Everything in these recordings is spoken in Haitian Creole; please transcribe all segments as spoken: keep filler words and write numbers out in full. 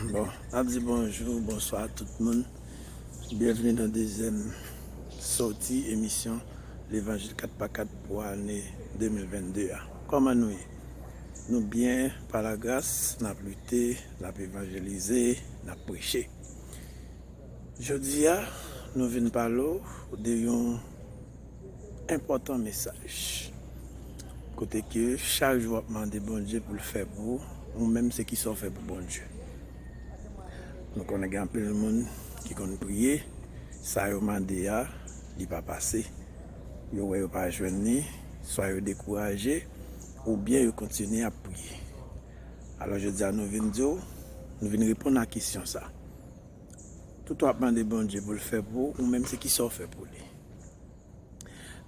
Bon, n ap di bonjou, bonswa tout moun. Byenvni nan dezyèm sòti emisyon Levanjil kat pa kat pou ane de mil vennde a. Kòman nou ye? Nou byen, pa lagras, n ap lite, n ap evanjelize, n ap preche. Jodi a, nou vin pale w de yon enpòtan mesaj. Kote ke chak jou w ap mande Bondye pou l fè pou ou, ou menm se kisa w fè pou Bondye. Nou konnen gen anpil moun ki konn priye, sa yo mande a, li pa pase. Yo wè yo pa jwenn li, swa yo dekouraje, oubyen yo kontinye ap priye. Alò, jodi a, nou vin di w, nou vin reponn a kesyon sa. Tout w ap mande Bondye pou l fè pou ou, ou menm se kisa w fè pou li.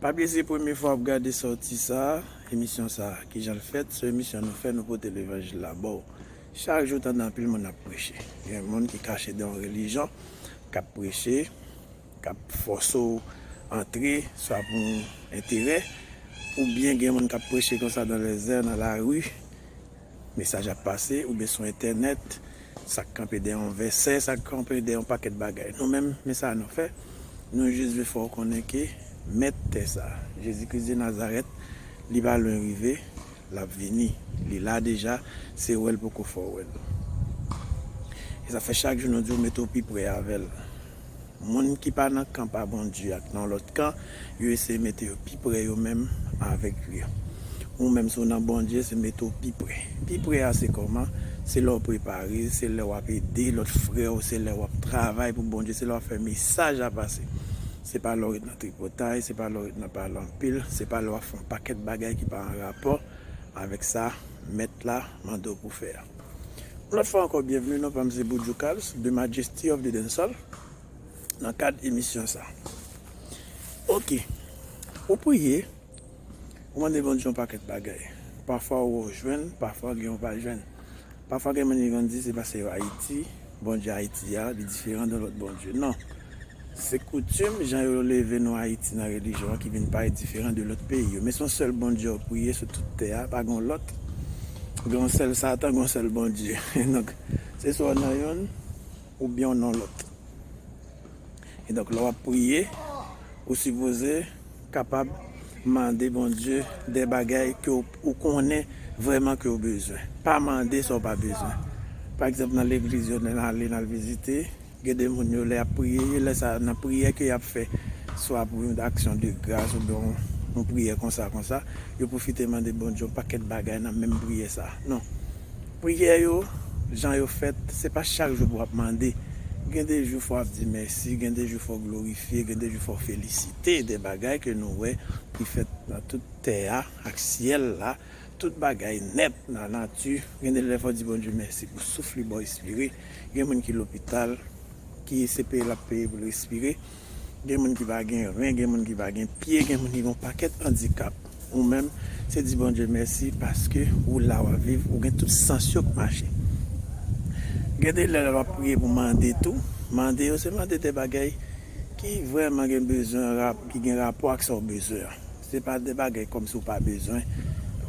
Pa bliye se premye fwa w ap gade sòti sa, emisyon sa, kijan l fèt, se emisyon nou fè, nou pote levanjil la ba w. Chak jou w tande anpil moun ap preche. Gen moun ki kache de yon relijyon, k ap preche, k ap fòse w antre, swa pou enterè, oubyen gen moun k ap preche konsa dan lèzè, nan lari, mesaj ap pase, oubyen sou entènèt, sa k kanpe dèyè yon vèsè, sa k kanpe dèyè yon pakèt bagay. Nou menm, men sa nou fè, nou jis vle fè w konnen ke mèt tè sa, Jezi Kris de Nazarèt, li pa lwen rive, l ap vini. Li la deja, se wè l poko fè w wè l. E sa fè chak jou nou di w mete w pi pre avè l. Moun ki pa nan kan pa Bondye ak nan lòt kan, yo eseye mete yo pi pre yo menm avèk li. Ou menm, si w nan Bondye, se mete w pi pre. Pi pre a, se kòman? Se lè w prepare, se lè w ap ede lòt frè w, se lè w ap travay pou Bondye, se lè w ap fè mesaj la pase. Se pa lè w ret nan tripotay, se pa lè w ret nan pale anpil, se pa lè w ap fè yon pakèt bagay ki pa an rapò avèk sa mèt la mande w pou fè a. Yon lòt fwa ankò, byenvni, non pa m se Buju Cals, The Majesty of the Dancehall, nan kad emisyon sa. Oke, ou priye, ou mande Bondye yon pakèt bagay. Pafwa ou jwenn, pafwa gen ou pa jwenn. Pafwa gen moun ki konn di se paske yo Ayiti, Bondye Ayiti a, li diferan de lòt Bondye. Non. Se koutim, jan yo leve nou Ayiti nan relijyon an ki vin parèt diferan de lòt peyi yo. Men se yon sèl Bondye w ap priye sou tout tè a, pa gen yon lòt. Gen yon sèl Satan, gen yon sèl Bondye. Donk, se swa w nan yonn, oubyen w nan lòt. E donk, lè w ap priye, ou sipoze kapab mande Bondye de bagay ke w, ou konnen vrèman ke w bezwen. Pa mande sa w pa bezwen. Pa egzanp, nan legliz yo, lè n ale, n al vizite, gen de moun yo, lè y ap priye, lè sa nan priyè ke y ap fè, swa pou yon aksyon de gras oubyen yon, yon priyè konsa, konsa, yo pwofite mande Bondye yon pakèt bagay nan menm priyè sa. Non. Priyè yo, jan yo fèt, se pa chak jou pou w ap mande. Gen de jou fò w ap di mèsi, gen de jou fò w glorifye, gen de jou fò w felisite de bagay ke nou wè ki fèt nan tout tè a ak syèl la, tout bagay nèt nan nati. Gen de lè fò w di Bondye mèsi pou souf li ba w respire. Gen moun ki lopital, ki se peye l ap peye pou l respire. Gen moun ki pa gen ren, gen moun ki pa gen pye, gen moun ki gen yon pakèt andikap. Ou menm, se di Bondye mèsi paske ou la, w ap viv, ou gen tout sans yo k mache. Gen de lè lè w ap priye pou mande tou, mande yo se mande de bagay ki vrèman gen bezwen, rap-, ki gen rapò ak sa w bezwen an. Se pa de bagay kòmsi w pa bezwen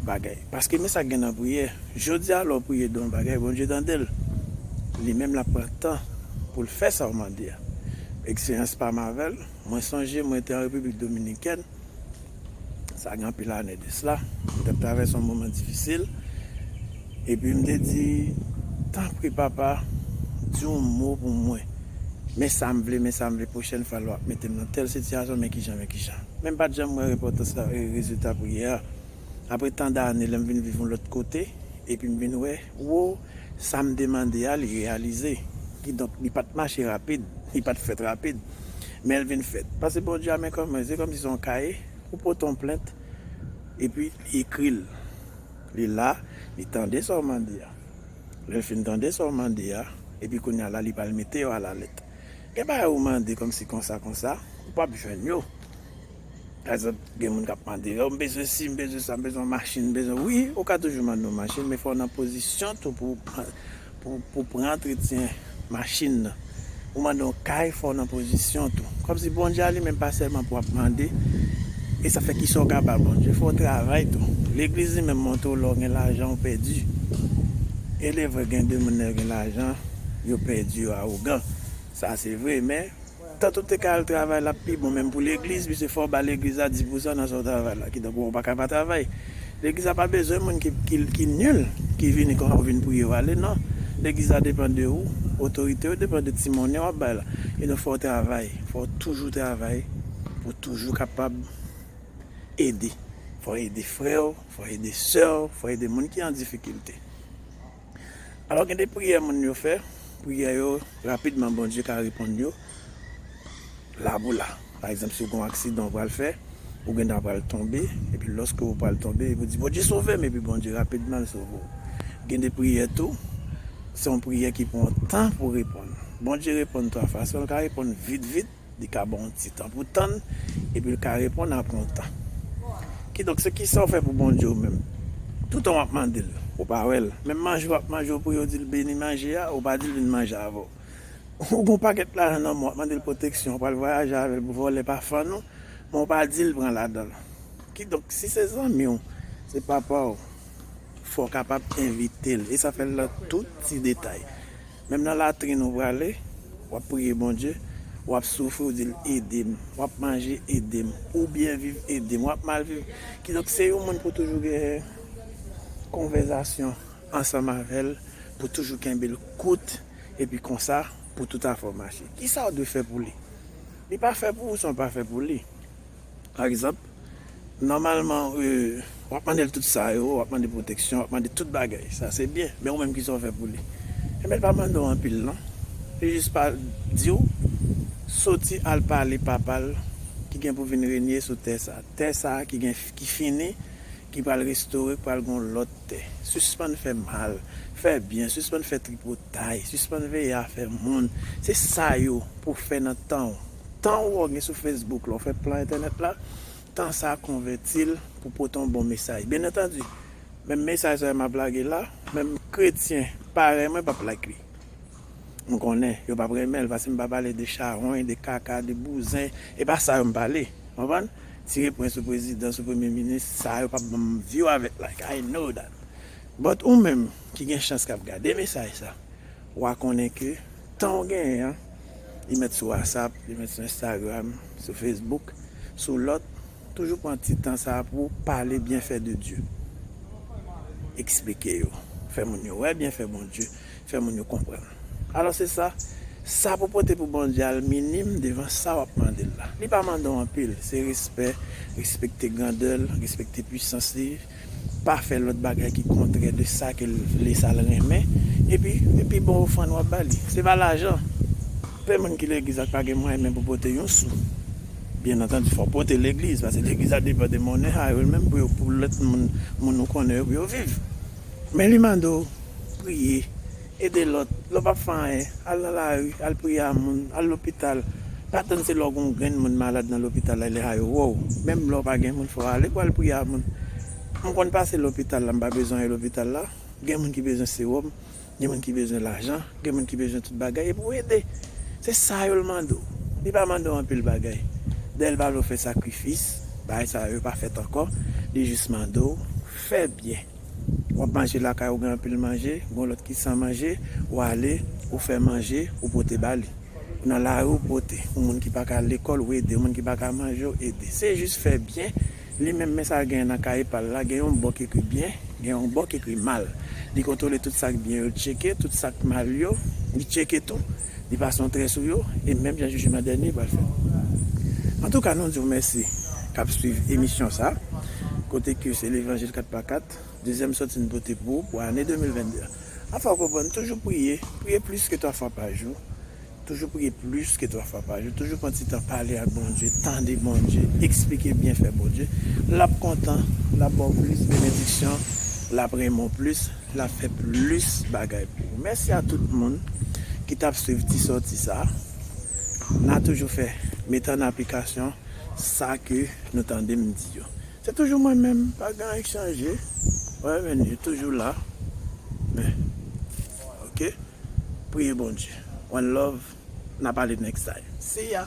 bagay. Paske men sa k gen nan priyè. Jodi a, lè w priye de yon bagay, Bondye tande l. Li menm l ap pran tan pou l fè sa w mande a. Eksperyans pa m avè l, mwen sonje mwen te an Repiblik Dominikèn, sa gen anpil ane de sila, m t ap travèse yon moman difisil, epi m te di, tanpri, Papa, di yon mo pou mwen. Men sa m vle, men sa m vle, pwochèn fwa lè w ap mete m nan tèl sitiyasyon, men kijan, men kijan. Men m pa t janm wè enpòtans la, e, rezilta priyè a. Apre tan dane, lè m vin viv yon lòt kote, epi m vin wè, wo, sa m te mande a, li reyalize. Kidonk, li pa t mache rapid, li pa t fèt rapid, men l vin fèt. Paske Bondye a, men kòman, se kòmsi se yon kaye, ou pote yon plent, epi li ekri l. Li la, li tande sa w mande a. Lè l fin tande sa w mande a, epi kounye a la, li pral mete yo alalèt. Gen bagay ou mande kòmsi konsa, konsa, ou p ap jwenn yo. Pa egzanp, gen moun k ap mande, "Oh, m bezwen si, m bezwen sa, m bezwen yon machin, m bezwen," wi, ou ka toujou mande yon machin, men fò w nan pozisyon tou pou, pou, pou pran antretyen machin nan. Ou mande yon kay, fò w nan pozisyon tou. Kòmsi Bondye a li menm pa sèlman pou w ap mande, e sa fè kisa w ka ba Bondye, fò w travay tou. Legliz li menm montre w lè w gen lajan, ou pèdi. E lè vre gen de moun lè yo gen lajan, yo pèdi, yo awogan. Sa se vre, men tan tout te ka al travay, l ap pi bon, menm pou legliz, piske fò w ba legliz la dis pousan nan sa w travay la. Kidonk, ou pa ka pa travay. Legliz la pa bezwen moun ki, ki, ki nil, ki vini konsa pou vin priye w ale, non. Legliz la depann de ou, otorite yo depann de ti monnen w ap bay la. E donk, fò w travay, fò w toujou travay pou toujou kapab ede. Fò w ede frè w, fò w ede sè w, fò w ede moun ki an difikilte. Alò, gen de priyè moun yo fè, priyè yo, rapidman, Bondye ka reponn yo la pou la. Pa egzanp, si w gen yon aksidan w pral fè, ou gentan pral tonbe, epi lòske w pral tonbe, epi w di, "Bondye sove m," epi Bondye rapidman l sove w. Gen de priyè tou, se yon priyè ki pran tan pou reponn. Bondye reponn twa fason, l ka reponn vit vit, li ka ba w yon ti tan pou tann, epi l ka reponn apre yon tan. Kidonk, se kisa w fè pou Bondye ou menm? Toutan w ap mande l, ou pa wè l. Menm manje w ap manje, ou priye, w di l beni manje a, ou pa di l vin manje avè w. Ou gen yon pakèt lajan nan men w, w ap mande l pwoteksyon, ou pral vwayaje avè l pou vòlè pa fann ou, men w pa di l pran ladan l. Kidonk, si se zanmi w, se papa w, fò w kapab envite l. E sa fè l nan tout ti detay. Menm nan latrin ou prale, w ap priye Bondye, w ap soufri, w di l, "Ede m." W ap manje, "Ede m." Ou byen viv, "Ede m." W ap mal viv. Kidonk, se yon moun pou toujou gen konvèzasyon ansanm avè l, pou toujou kenbe l kout, epi konsa, pou tout afè w mache. Kisa w dwe fè pou li? Li pa fè pou ou san w pa fè pou li. Pa egzanp, nòmalman, e, w ap mande l tout sa yo, w ap mande pwoteksyon, w ap mande tout bagay. Sa se byen. Men ou menm, kisa w fè pou li? Enben, l pa mande w anpil, non. Li jis pa di w, soti al pale papa l ki gen pou vin renye sou tè sa. Tè sa ki gen, ki fini, ki pral restore, ki pral gen yon lòt tè. Sispann fè mal, fè byen, sispann fè tripotay, sispann veye afè moun. Se sa yo pou w fè nan tan w. Tan w ou gen sou Facebook la, ou fè plan entènèt la, tan sa a konvèti l pou pote yon bon mesaj. Byen antandi, menm mesaj sa yo m ap lage la, menm kretyen parèy mwen p ap like li. M konnen, yo p ap renmen l, paske m pa pale de chawony, de kaka, de bouzen. E pa sa yo m pale. Konprann? Tire pwen sou prezidan, sou premye minis, sa yo p ap ban m view avèk like. I know that. But ou menm, ki gen chans k ap gade mesaj sa, w a konnen ke tan w genyen an, li mèt sou WhatsApp, li mèt sou Instagram, sou Facebook, sou lòt, toujou pran ti tan sa a pou w pale byenfè de Dye. Eksplike yo. Fè moun yo wè byenfè Bondye. Fè moun yo konprann. Alò, se sa. Sa pou pote pou Bondye a, l minim devan sa w ap mande l la. Li pa mande w anpil. Se respè, respekte grandè l, respekte pwisans li. Pa fè lòt bagay ki kontrè de sa ke l vle, sa l renmen. Epi, epi bon ofrann w ap ba li. Se pa lajan. Gen moun ki legliz la k pa gen mwayen menm pou pote yon sou. Byen antandi, fò w pote legliz, paske legliz la depann de monnen sa yo, menm pou yo, pou lòt moun, moun ou konnen yo, pou yo viv. Men li mande w priye, ede lòt. Lè w p ap fè anyen, al nan lari, al priye a moun, al lopital. Pa tann se lè w gen yon grenn moun malad nan lopital la, lè sa yo wè w. Menm lè w pa gen moun, fò w ale pou al priye a moun. M konn pase lopital la, m pa bezwen ale lopital la. Gen moun ki bezwen sewòm, gen moun ki bezwen lajan, gen moun ki bezwen tout bagay, epi w ede. Se sa yo l mande w. Li pa mande w anpil bagay. Dayè, l pa vle w fè sakrifis, bagay sa yo pa fèt ankò. Li jis mande w fè byen. W ap manje lakay ou, gen anpil manje, gen lòt ki san manje, ou ale, ou fè manje, ou pote ba li. Ou nan lari, ou pote. Yon moun ki pa ka al lekòl, ou ede. Yon moun ki pa ka manje, ou ede. Se jis fè byen. Li menm, men sa l genyen nan kaye pa l la, gen yon bò ki ekri byen, gen yon bò ki ekri mal. Li kontwole tout sa k byen yo, l tcheke, tout sa k mal yo, li tcheke tou. Li pase yon trè sou yo, e menm jan jijeman dènye pral fèt. Antouka, nou di w mèsi k ap swiv emisyon sa, kote ke se Levanjil kat pa kat, dezyèm sòti n pote pou ou pou ane de mil vennde a. Afè w konprann, toujou priye, priye plis ke twa fwa pa jou. Toujou priye plis ke twa fwa pa jou. Toujou pran ti tan pale ak Bondye, tande Bondye, eksplike byenfè Bondye. L ap kontan, l ap ba w plis benediksyon, l ap renmen w plis, l ap fè plis bagay pou ou. Mèsi a tout moun ki t ap swiv ti sòti sa a. N a toujou fè, mete an aplikasyon sa ke nou tande m di yo. Se toujou mwen menm, pa gen anyen k chanje. Wè, men li toujou la. Men, oke. Priye Bondye. One love. N a pale next time. See ya.